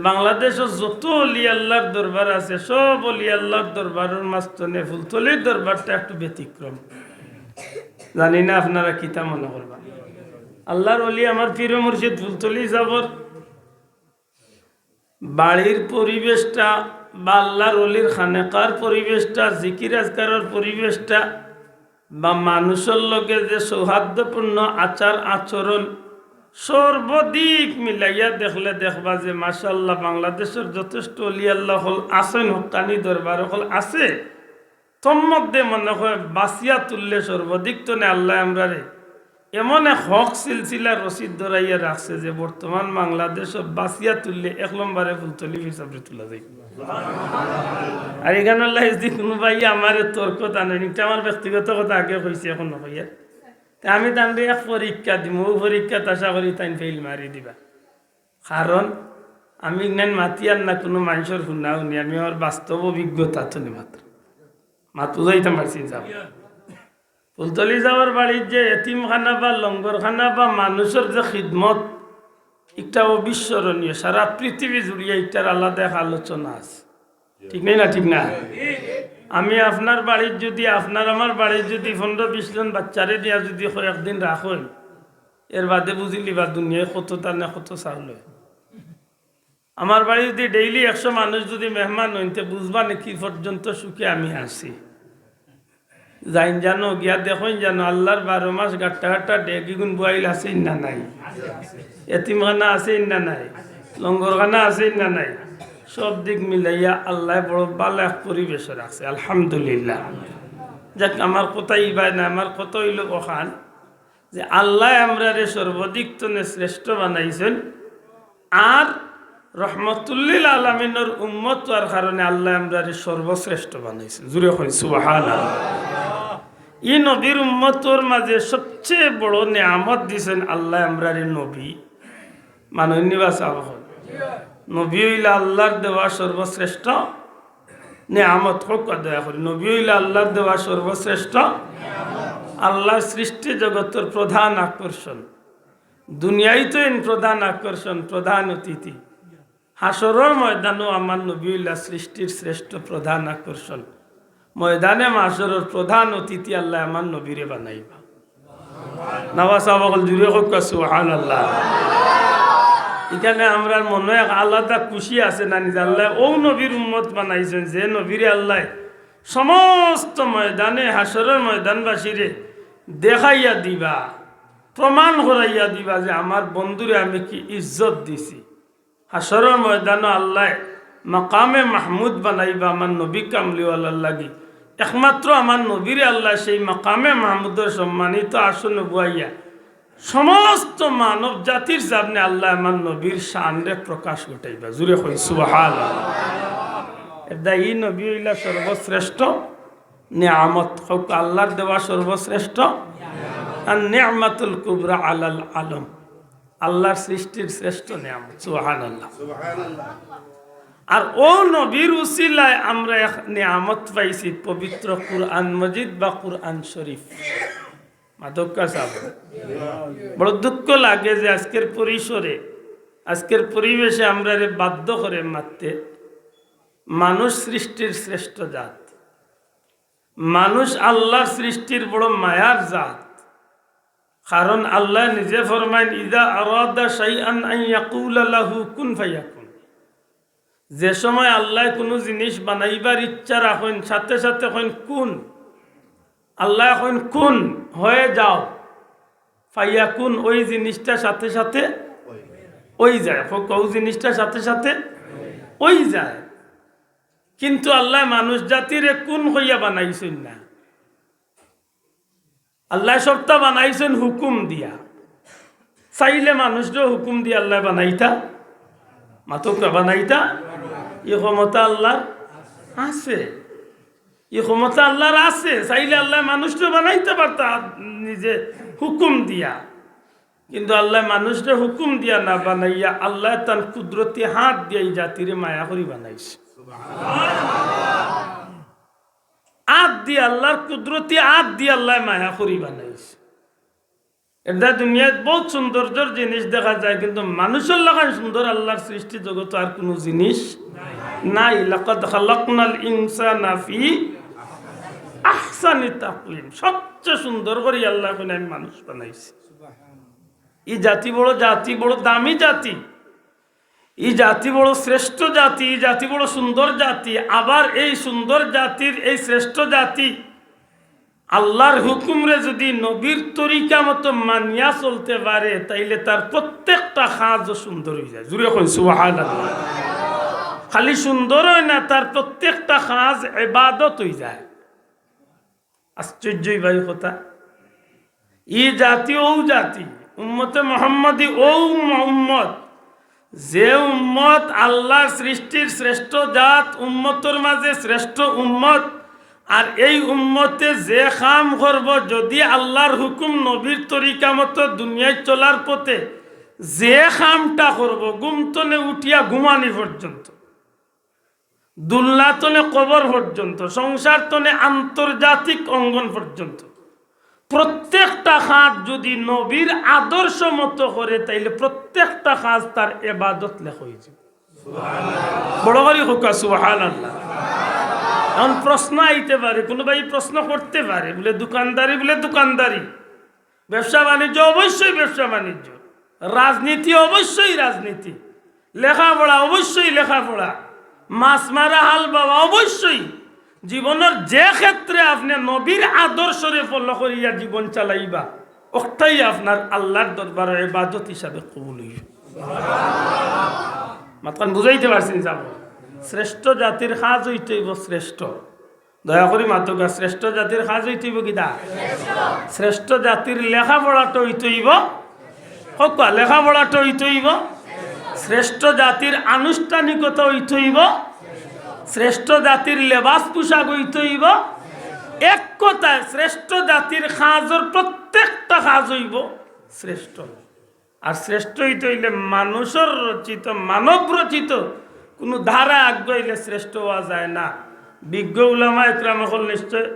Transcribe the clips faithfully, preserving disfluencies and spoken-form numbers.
বাংলাদেশো যত অলি আল্লাহর দরবার আছে, সব অলি আল্লাহর দরবারর মাঝখানে ফুলতলির দরবারটা একটু ব্যতিক্রম। জানি না আপনারা কিতা মনে করবা। আল্লাহর অলি আমার পীর মুর্শিদ ফুলতলি সাবর বাড়ির পরিবেশটা বা আল্লাহর অলির খানেকার পরিবেশটা, জিকির আজকারর পরিবেশটা বা মানুষর লগে যে সৌহার্দ্যপূর্ণ আচার আচরণ, সর্বদিক মিলাইয়া দেখলে দেখবা যে মাশাআল্লাহ, বাংলাদেশর যথেষ্ট অলি আল্লাহ অকল আছইন, হক্কানি দরবার অকল আছে। তন্মধ্যে মনে হয় বাছিয়া তুললে সর্বদিক তনে আল্লায় আমরারে এমন এক হক সিলসিলার রশিদ ধরাইয়া রাখছে যে বর্তমান বাংলাদেশো বাছিয়া তুললে এক নম্বরে ফুলতলি পীর সাবরে তুলা যায়। আর ইখানর লাগি যদি কুনু ভাইয়ে আমারে তর্ক টানইন, ইটা আমার ব্যক্তিগত কথা, আগে কইছি, অখন নকইয়ার। তে আমি তানরে এক পরীক্ষা দিমু, অউ পরীক্ষাত আশা করি তাইন ফেইল মারি দিবা। কারণ আমি ইখান মাতিয়ার না কুনু মানষর হুনা হুনি, আমি আমার বাস্তব অভিজ্ঞতা তনে মাতরাম। মাত বুঝাইতাম পারছি নি সাব? ফুলতলি সাবর বাড়ির যে এতিমখানা বা লঙ্গরখানা বা মানুষর যে খিদমত, ইটা অবিস্মরণীয়। সারা পৃথিবী জুড়িয়া ইটার আলাদা এক আলোচনা আছে। ঠিক নি না? ঠিক না? আমি আপনার বাড়িত যদি, আপনার আমার বাড়িত যদি পনরো বিশ জন বাচ্চারে নিয়া যদি কয়েকদিন রাখইন, এর বাদে বুঝিলিবা দুনিয়ায় কত দানে কত চাউল অয়। আমার বাড়িত যদি ডেইলি একশো মানুষ যদি মেহমান অইন, তে বুঝবা নি কি পর্যন্ত সুখে আমি আছি। যাইন জানো, গিয়া দেখইন জানো, আল্লাহর বারো মাস গাট্টা গাট্টা ডেগ ইগুন বুয়াইল আছে না নাই? এতিমখানা আছে না নাই? লঙ্গরখানা আছে না নাই? সব দিক মিলাইয়া আল্লায় বড় ভালা এক পরিবেশো রাখছে, আলহামদুলিল্লাহ। যাক, আমার কথা ইবায় না, আমার কথা অইলো অখান যে আল্লায় আমরারে সর্বদিক তনে শ্রেষ্ঠ বানাইছইন, আর রহমতুল্লিল আলামিনর উম্মত অওয়ার কারণে আল্লায় আমরারে সর্বশ্রেষ্ঠ বানাইছইন। জুরে কইন সুবহানাল্লাহ। ই নবীর উম্মতর মাঝে সবচেয়ে বড় নিয়ামত দিছইন আল্লায় আমরারে নবী। মানইন নি বা সাব অকল? নবী অইলা আল্লাহর দেওয়া সর্বশ্রেষ্ঠ নিয়ামত। কউক্কা দয়া করি, নবী অইলা আল্লাহর দেওয়া সর্বশ্রেষ্ঠ। আল্লাহর সৃষ্টি জগতর প্রধান আকর্ষণ, দুনিয়াইত অইন প্রধান আকর্ষণ, প্রধান অতিথি। হাশরর ময়দানো আমার নবী অইলা সৃষ্টির শ্রেষ্ঠ প্রধান আকর্ষণ। ময়দানে মাশরর প্রধান অতিথি আল্লায় আমার নবীরে বানাইবা। নাবা সাব অকল জুরে কউক্কা সুবহানাল্লাহ। ইখানে আমরার মনো এক আলাদা খুশি আছে না নি যে আল্লায় অউ নবীর উম্মত বানাইছইন, যে নবীরে আল্লায় সমস্ত ময়দানে, হাশরর ময়দানবাসীরে দেখাইয়া দিবা, প্রমাণ করাইয়া দিবা যে আমার বন্ধুরে আমি কি ইজ্জত দিছি। হাশরর ময়দানো আল্লায় মাকামে মাহমুদ বানাইবা আমার নবী কামলিওয়ালার লাগি। একমাত্র আমার নবীরে আল্লায় সেই মাকামে মাহমুদর সম্মানিত আসনো বওয়াইয়া সমস্ত মানব জাতির সামনে আল্লায় আমার নবীর শানরে প্রকাশ ঘটাইবা। জুরে কইন সুবহানাল্লাহ। এরদায় ই নবী অইলা সর্বশ্রেষ্ঠ নিয়ামত। কউক্কা আল্লাহর দেওয়া সর্বশ্রেষ্ঠ। আর নিয়ামাতুল কুবরা আলাল আলম, আল্লাহর সৃষ্টির শ্রেষ্ঠ নিয়ামত। সুবহানাল্লাহ। আর অউ নবীর উসিলায় আমরা এক নিয়ামত পাইছি, পবিত্র কুরআন মজিদ বা কুরআন শরীফ। মাতউক্কা সাব। বড় দুঃখ লাগে যে আজকের পরিসরে, আজকের পরিবেশে আমরারে বাধ্য করে মাততে, মানুষ সৃষ্টির শ্রেষ্ঠ জাত। মানুষ আল্লাহর সৃষ্টির বড় মায়ার জাত। কারণ আল্লায় নিজে ফরমাইন, "ইযা আরাদা শাইআন আন ইয়াকুলা লাহু কুন ফায়াকুন।" যে সময় আল্লায় কুনু জিনিস বানাইবার ইচ্ছা রাখইন, সাথে সাথে কইন, "কুন।" আল্লায় কইন, "কুন, হয়ে যাও।" ফায়াকুন, অউ জিনিসটা সাথে সাথে অই যায়। কউক্কা, অউ জিনিসটা সাথে সাথে অই যায়। কিন্তু আল্লায় মানুষ জাতিরে কুন কইয়া বানাইছইন না। আল্লায় সবটা বানাইছইন হুকুম দিয়া। চাইলে মানুষরে হুকুম দিয়া আল্লায় বানাইতা, মাতউক্কা, বানাইতা। ই ক্ষমতা আল্লাহর আছে, ই ক্ষমতা আল্লাহর আছে। চাইলে আল্লায় মানুষরে বানাইতা পারতা নিজে হুকুম দিয়া, কিন্তু আল্লায় মানুষরে হুকুম দিয়া না বানাইয়া আল্লায় তান কুদরতি হাত দিয়া ই জাতিরে মায়া করি বানাইছে। আত দিয়া, আল্লাহর কুদরতি আত দিয়া আল্লায় মায়া করি বানাইছে। এটা দুনিয়াত বহুত সৌন্দর্যর জিনিস দেখা যায়, কিন্তু মানুষর লাখান সুন্দর আল্লাহর সৃষ্টি জগত আর কোনো জিনিস নাই। লাকাদ খালাকনাল ইনসানা ফি আহসানি তাকওয়িম। সবচেয়ে সুন্দর করি আল্লাহ কইন, "আমি মানুষ বানাইছি।" ই জাতি বড় জাতি, বড় দামি জাতি। ই জাতি বড় শ্রেষ্ঠ জাতি, ই জাতি বড় সুন্দর জাতি। আবার এই সুন্দর জাতির এই শ্রেষ্ঠ জাতি আল্লাহর হুকুমরে যদি নবীর তরিকা মতো মানিয়া চলতে পারে, তাইলে তার প্রত্যেকটা কাজও সুন্দর অই যায়। জুরে কইন সুবহানাল্লাহ। খালি সুন্দর অয় না, তার প্রত্যেকটা কাজ ইবাদত অই যায়। আশ্চর্যই ভাই কথা। ই জাতি অউ জাতি, উম্মতে মোহাম্মদী অউ উম্ম-, উম্মত। যে উম্মত আল্লাহর সৃষ্টির শ্রেষ্ঠ জাত, উম্মতর মাঝে শ্রেষ্ঠ উম্মত, আর এই উম্মতে যে কাম করব, যদি আল্লাহর হুকুম নবীর তরিকা মতো দুনিয়ায় চলার পথে যে কামটা করব, ঘুম তনে উঠিয়া ঘুমানি পর্যন্ত, দুলনা তনে কবর পর্যন্ত, সংসার তনে আন্তর্জাতিক অঙ্গন পর্যন্ত, প্রত্যেকটা কাজ যদি নবীর আদর্শ মতো করে, তাইলে প্রত্যেকটা কাজ তার এবাদত লেখা অইযিবো। বড় করি কউক্কা সুবহানাল্লাহ। এখন প্রশ্ন আইতে পারে, কোনো ভাই প্রশ্ন করতে পারে, বলে, "দোকানদারি বলে দোকানদারি, ব্যবসা বাণিজ্য অবশ্যই ব্যবসা বাণিজ্য, রাজনীতি অবশ্যই রাজনীতি, লেখাপড়া অবশ্যই লেখাপড়া, মাছ মারা হাল বাওয়া অবশ্যই।" জীবনর যে ক্ষেত্রে আপনে নবীর আদর্শরে ফলো করিয়া জীবন চালাইবা, অকটাউ আপনার আল্লাহর দরবারো ইবাদত হিসাবে কবুল অইবো। মাতখান বুঝাইতে পারছি নি? শ্রেষ্ঠ জাতির কাজ অইতে অইবো শ্রেষ্ঠ। দয়া করি মাতউক্কা, শ্রেষ্ঠ জাতির কাজ অইতে অইবো কিতা? শ্রেষ্ঠ জাতির লেখাপড়াটা অইতে অইবো, কউক্কা, লেখাপড়াটা অইতে অইবো। শ্রেষ্ঠ জাতির আনুষ্ঠানিকতা অইতে অইবো। শ্রেষ্ঠ জাতির লেবাস পোশাক অইতে অইবো। এক কথায়, শ্রেষ্ঠ জাতির কাজর প্রত্যেকটা কাজ অইবো শ্রেষ্ঠ। আর শ্রেষ্ঠ অইতে অইলে মানুষর রচিত, মানব রচিত কোনো ধারা আগুয়াইলে শ্রেষ্ঠ অওয়া যায় না। বিজ্ঞ উলামা একরাম অকল, নিশ্চয়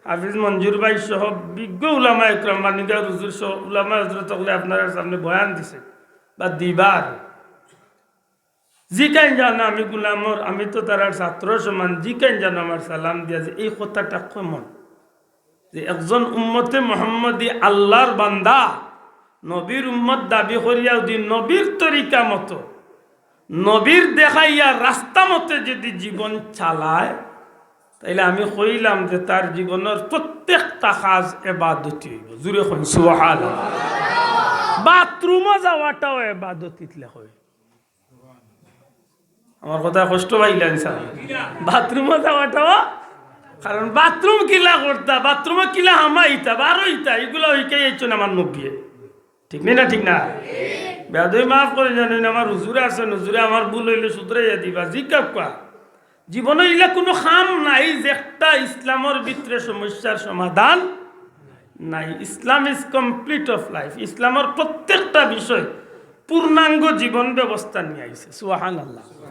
হাফিজ মঞ্জুর ভাই সহ বিজ্ঞ উলামা একরাম, মানিকগঞ্জ হুজুর সহ উলামা হজরত অকলে আপনারার সামনে বয়ান দিছে বা দিবার। জিকাইন যানো আমি গুলামর, আমি তো তারার ছাত্র সমান, জিকাইন যানো আমার সালাম দিয়া যে এই কথাটা কেমন, যে একজন উম্মতে মোহাম্মদী আল্লাহর বান্দা, নবীর উম্মত দাবি করিয়া যদি নবীর তরিকা মতো, নবীর দেখাইয়া রাস্তা মতে যদি জীবন চালায়, তাইলে আমি কইলাম যে তার জীবনর প্রত্যেকটা কাজ এবাদতি অইবো। জুরে কইন সুবহানাল্লাহ। বাথরুমো যাওয়াটাও এবাদতিত লেখা অইবো। আমার কথা কষ্ট পাইলা ইনশাআল্লাহ। বাথরুমো যাওয়াটাও, কারণ বাথরুম কিলা করতা, বাথরুমো কিলা হামাইতা, বারইতা, ইগুলা হিকাইছইন আমার নবীয়ে। ঠিক নি না? ঠিক না? বেয়াদবি মাফ করি জানইন, আমার হুজুরে আছইন, হুজুরে আমার ভুল অইলে শুধরাইয়া দিবা। জিকাউক্কা, জীবনো ইলা কোনো কাম নাই যেটা ইসলামর ভিতরে সমস্যার সমাধান নাই। Islam is complete of life। ইসলামর প্রত্যেকটা বিষয় পূর্ণাঙ্গ জীবন ব্যবস্থা নিয়া আইছে। সুবহানাল্লাহ।